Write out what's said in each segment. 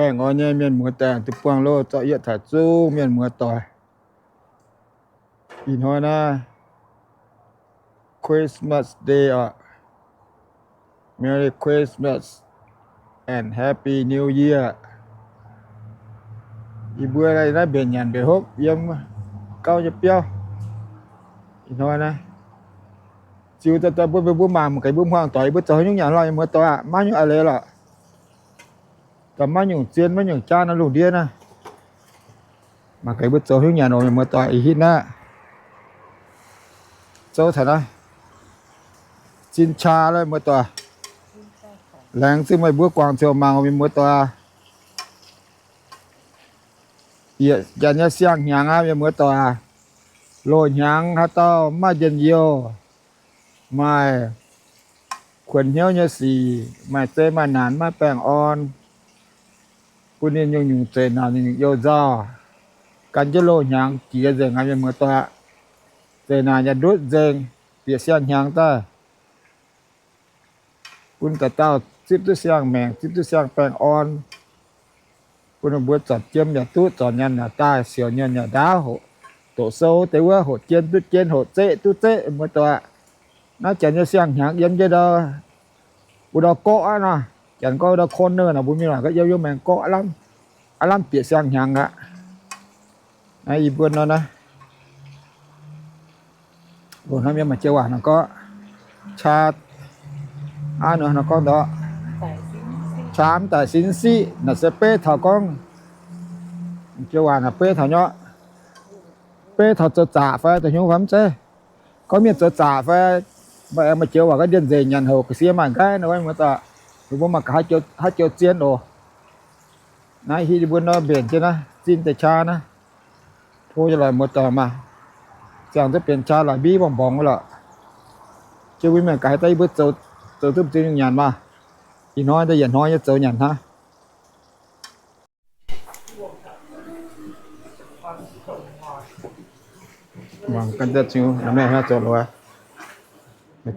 Baengh orn nyei mienh muoz-doic, duqv buangh loh zorqv yietc taux zungv mienh muoz-doic. Ih hnoi naaiv Christmas Day oc. Merry Christmas and Happy New Year. Yie mbuo naaiv mbenc nyanc mbenc hopv yiem gauh nyei biauv. Ih hnoi naaiv ziux daaih mbuo, mbuo mangc mangc gaax mbuo hmuangx doic yie mbuo zoux haaix nyungc nyanc lorh, mienh muoz-doic aac. Maiv nyungc a'leiz lorqc. Gaax maiv nyungc zien maiv nyungc jaa naaiv lungh ndiev naaiv. Mangc gaax mbuo zoux haaix nyungc nyanc oc, mienh muoz-doic. Ih hitv naaiv zoux taux naaiv zinh qaqv lorh, mienh muoz-doic. Laengz zingh meih mbuo guangc ziouc mangc oc, mienh muoz-doic. Bieqc janx nyei siang-hnyangx aqv, mienh muoz-doic. Loz-hnyangx haaix dauh maaih njien-youh, maaih kuonx hnyouv nyei sic, maaih zei maaih naanc, maaih baengh orn, bun ninh nyungc-nyungc zeqc naanc, nyungc-nyungc you-nzauh, gan jienv loz-hnyangx jiex nzengc aqv, mienh muoz-doic. Zeqc naanc yaac ndutv nzengc, bieqc siang-hnyangx daaih bun dauh dauh zipv duqv siang-maengc, zipv duqv siang-baengh orn, bun ninh mbuo zornc jiem yaac duqv, zornc nyanc yaac daaih, siouc nyanc yaac ndaauv, hoqc doqc sou deix wuov, hoqc jien duqv jien, hoqc zeqv duqv zeqv, mienh muoz-doic. Naaiv janx nyei siang-hnyangx yiem jienv ndau, wuov ndau gorqv aqv nor. Janx gorngv wuov ndau corner nor, mbuo mienh waac gorngv yiem yiem maengx gorqv aqv, lamh bieqc siang-hnyangx aqv. Naaiv yie mbuo nor naaiv, loz-hnoi mienh maaih joux waac nor gorngv, qaa, aa, nor gorngv ndortv, qaa mv daic sin siqv naaic se beiv taux gorngv, joux waac naaic beiv taux nyorqv, beiv taux zoux zaqc fai zoux hnyungv fai mv zeiz. Gorngv mienh zoux zaqc fai, maaih aengx maaih joux waac gorngv ndienh nzengc nyanc houc ga'sie maaih nqaiv nor, mienh muoz-doic, mbuo mangc gaax haaix joux zien oc. Naaiv hitv yie mbuo nor mbenc jienv naaiv zinh deix qaa naaiv, tov jienv lorqc, muoz-doic maah. Ziangh duqv benx qaa laaix mbiv mborngz mborngz wuov lorqc. Jienv mbuo mienh gaax haaix dauh yie mbuo zoux duqv m'zing nyungc nyanc maah. Ih hnoi daaih yietc hnoi nyei zoux nyanc hnangv. Mangc gaax zoux loz,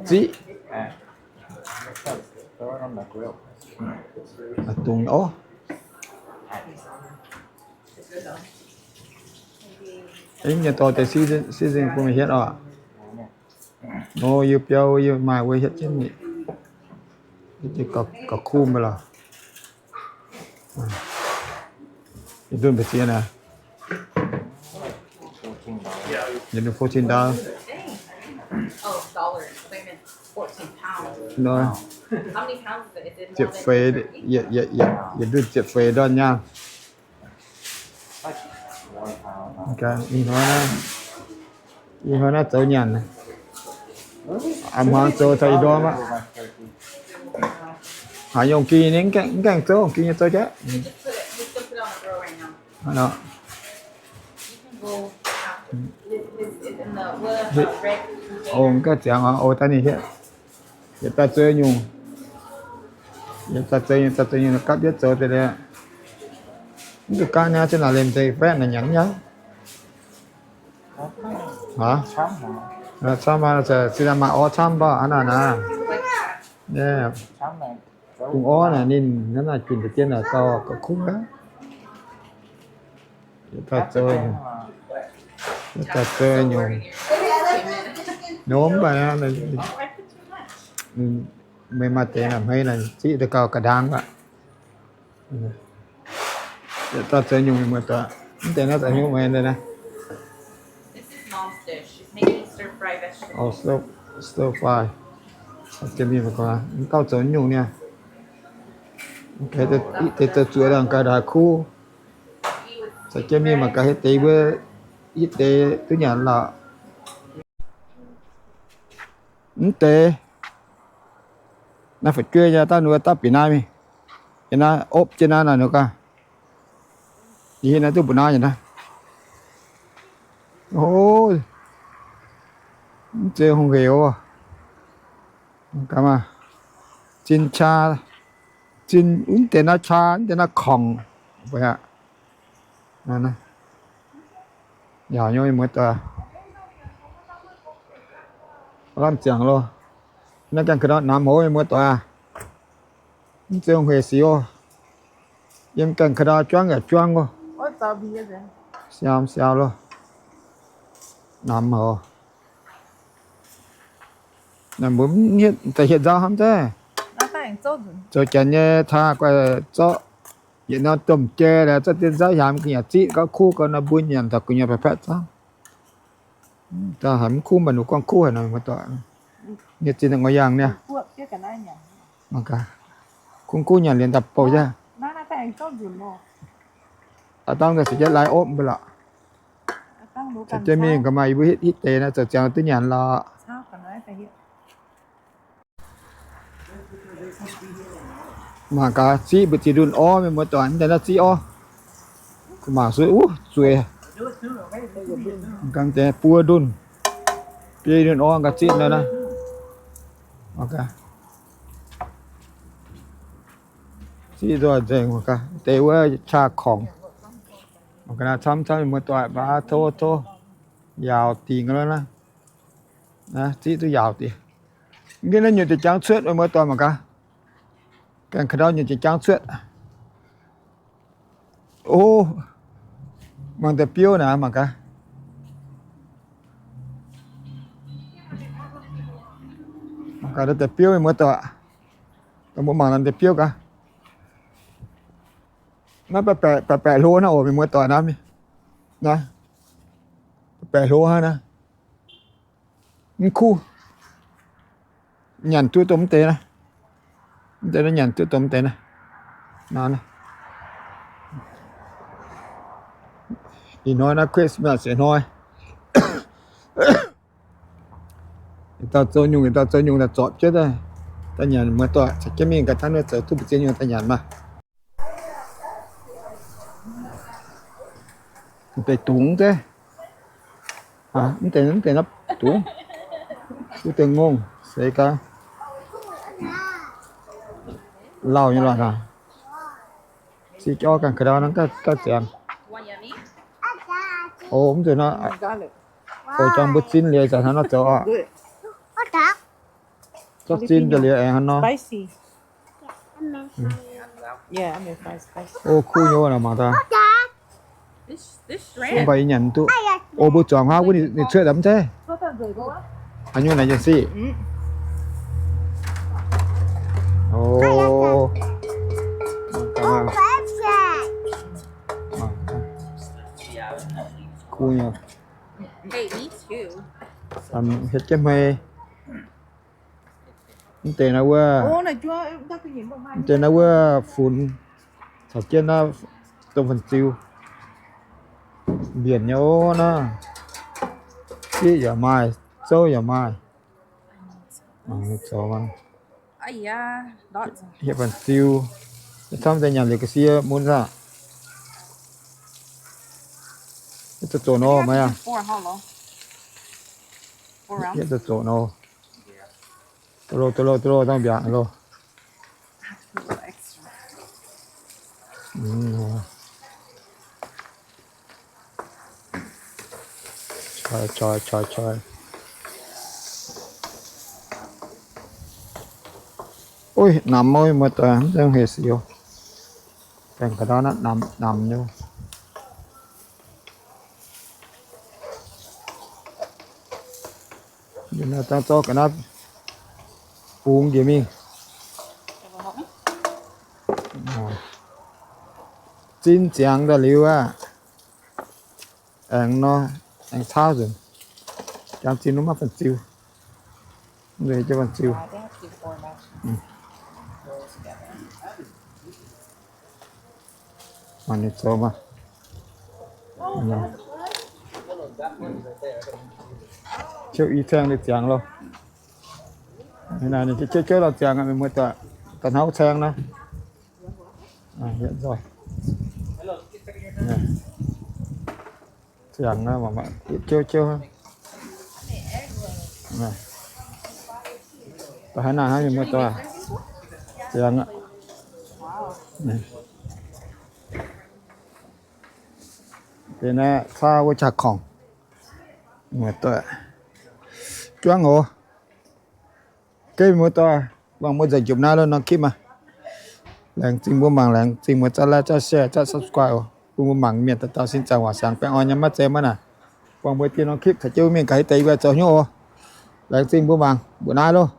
ziqv, dungz orv. Nyei dorh deix seasoning bun meih hietv oc. Nor yie biauv yie maaih wuov hietv jienv, gauh kuv mv bei lorqc. Yietc ndunh mbu'ziex naaic. Yietc ndunh fourteen dollars. Nor, ziepc feix, yietc, yietc, yietc ndunh ziepc feix ndorn nyaanh. Ih hnoi naaiv, ih hnoi naaiv zoux nyanc, a'hmuangx zoux taux ih ndorm aqv. Haaix nyungc ging nyei mv gaengh zoux, ging nyei zoux jaav. Ong gaav ziangx oc, daaih ninh hietv, yietc daaih zoux nyungc, yietc daaih zoux nyungc, daaih zoux nyungc gapv yietv zoux deix. Mv zuqc gaanv nyei, zinh naaic liemh deix baeqv naaic nyanc nyei. Aa, camv maah, zinh naaic maaih orv camv mv baac hnangv naaic naaic. Dungz orv naaic ninh hnangv naaic junc deix jienv naaic gauh, gauh kuv aqv. Yietc daaih zoux, yietc daaih zoux nyungc. Nor mv baac meih maaih deix naaic hmei naaic ziqv daaih gauh ga'ndaang aqv. Yietc daaih zoux nyungc muoz-doic. Mv deix naaiv zoux haaix nyungc meih naaiv? Stir fry. Mv gauh zoux nyungc niaa. Deix zoux zuoqc daaih gauh ndaix kuv. Caux jienv mienh mangc gaax hietv deix mbuo, hietv deix duqv nyanc lorqc. Mv deix naaiv fu'jueiv nyei daaih, ninh mbuo daaih bieqc naaiv mingh. Yie naaiv opv jienv naaiv naaic ninh gaax. Yie naaiv duqv mbu'naaiv nyei naaiv. O, mv zeiz hungh hec oc. Zinh qaa, zinh mv deix naaiv qaa, mv deix naaiv kongc. Yaac nyei muoz-doic, lamh ziangx loh. Naaiv gaengh ka'namv hoz nyei muoz-doic aac. Mv zeiz hungh hec sic oc. Yiem gaengh ka'ndau juangv yaac juangv oc. Siaam siaam loh. Namx oc. Naaiv mbuo mv hietv, daaih hietv nzauv hnamv daaih. Zoux janx nyei taa guaih zorqv yietc norm domh jai laaix zorqv dien nzauv hiaam ga'nyiec ziqv gauh kuv gauh nor mbuo nyanc taux gu'nyuoz paeqv paeqv zangv. Daaih haiz mv kuv mv baac ninh gorngv kuv haic nor, muoz-doic. Nyei zinh ngor yangh niaa. Kuv kuv nyanc liuz daaih bouh jaax. Aa dangh nzunc se jienv lai opv mbuo lorqc. Caux jienv mingh gaax maaih yie mbuo hitv hitv deix naaiv zoux ziangx duqv nyanc lorqc. Mangc gaax ziqv mbu'ziex ndunh orv, mienh muoz-doic, mv deix naaiv ziqv orv. Mangc suiv wuov zueiz. Ganh deix buo ndunh, biei ndunh orv gaax ziqv nor naaiv. Ziqv nzoih nzengc mangc gaax deix wuov qaqv korngc. Mangc gaax naaiv camv camv, mienh muoz-doic, baav tov tov yaauc dingc lorqc naaiv. Ziqv duqv yaauc dingc. Mv gengh naaiv nyutc jiex jangv cuotv, mienh muoz-doic, mangc gaax. Gaengh ka'ndau nyutc jiex jangv cuotv. O, mangc deix biouv naaiv, mangc gaax. Mangc gaax deix biouv, mienh muoz-doic. Dongh mbuo mangc naaiv deix biouv gaax. Naaiv baeqc baeqc hlo naaiv oc, mienh muoz-doic, naaiv, naaiv baeqc baeqc hlo hnangv naaiv. Mv kuv. Nyanc duqv dongh mv deix naaiv. Mv deix naaiv nyanc duqv dongh mv deix naaiv. Ih hnoi naaiv Christmas ih hnoi. Yietc dauh zoux nyungc, yietc dauh zoux nyungc daaih zorpc jienv daaih nyanc, muoz-doic, caux jienv mingh gaax hnangv nor zoux duqv mbu'ziex nyungc daaih nyanc maah. Mv deix dungz deix. Mv deix, mv deix naaiv dungz. Wuov deix ngongh seix gaax. Lauh nyei lorqc naaic. Ziqv orv gaengh ka'ndau nor gaav ziangx. O, mv deix nor, o, jangx mbuo zinh liuz zanc hnangv nor zoux oc. Zorqv zinh daaih liuz aengx hnangv nor. O, kuv nyei naaic, mangc daaih. Mv baac yie nyanc mv duqv. O, mbuo zuangx huaav wuov ninh cuotv mv zeiz. Haaix nyungc naaic nyei sic. O, kuv nyei. Hietv jienv hmei. Mv deix naaiv wuov, mv deix naaiv wuov funx caux jienv naaiv dongh fun-ziu. Mbienc nyei ov naaiv. Zieqv yaac maaih, zouv yaac maaih. Hietv fun-ziu. Camv deix nyanc liuz ga'sie mun zaah. Yietv zoux zoqc nor, maiv aqv. Yietv zoux zoqc nor. Duqv loh, duqv loh, duqv loh, dangh mbiaangc loh. Coix, coix, coix, coix. Uih, namx ov, muoz-doic, mv zeiz heh siou. Gaengh ga'ndau naaiv namx, namx nyei. Dangh zorqv ga'naaiv bungx njiec mingh. Zinh ziangx daaih liuz aqv, aengx nor, aengx caauv nzunc. Jangx zinh wuov maiv fun-ziu. Mv zeiz jienv fun-ziu. Mangc ninh zoux maah. Ciouv i caeng liuz ziangx loh. Naaiv ninh ciouv ciouv lauh ziangx, mienh muoz-doic, da'hnangv caeng naaiv. Hietv nzoih. Ziangx naaiv, yietv ciouv ciouv. Da'hnangv naaiv, mienh muoz-doic, ziangx aqv. Deix naaiv caa wuov jaa-korngc. Muoz-doic, juangv oc. Geh muoz-doic, mangc muoz-doic njupc naaiv lorqc, norm คลิป maah. Laengz zingh mbuo mangc, laengz zingh mbuo za'like, za'share, za'subscribe oc. Bun mbuo mangc mienh dauh dauh sin zaangc waac siangx baengh orn nyei, maiv zeiz maiv naaic. Buangh mbuo dieh norm clip caux jienv mienh gaax hei deix yie mbuo zoux hnyouv oc. Laengz zingh mbuo mangc, mbuoqc naaiv loh.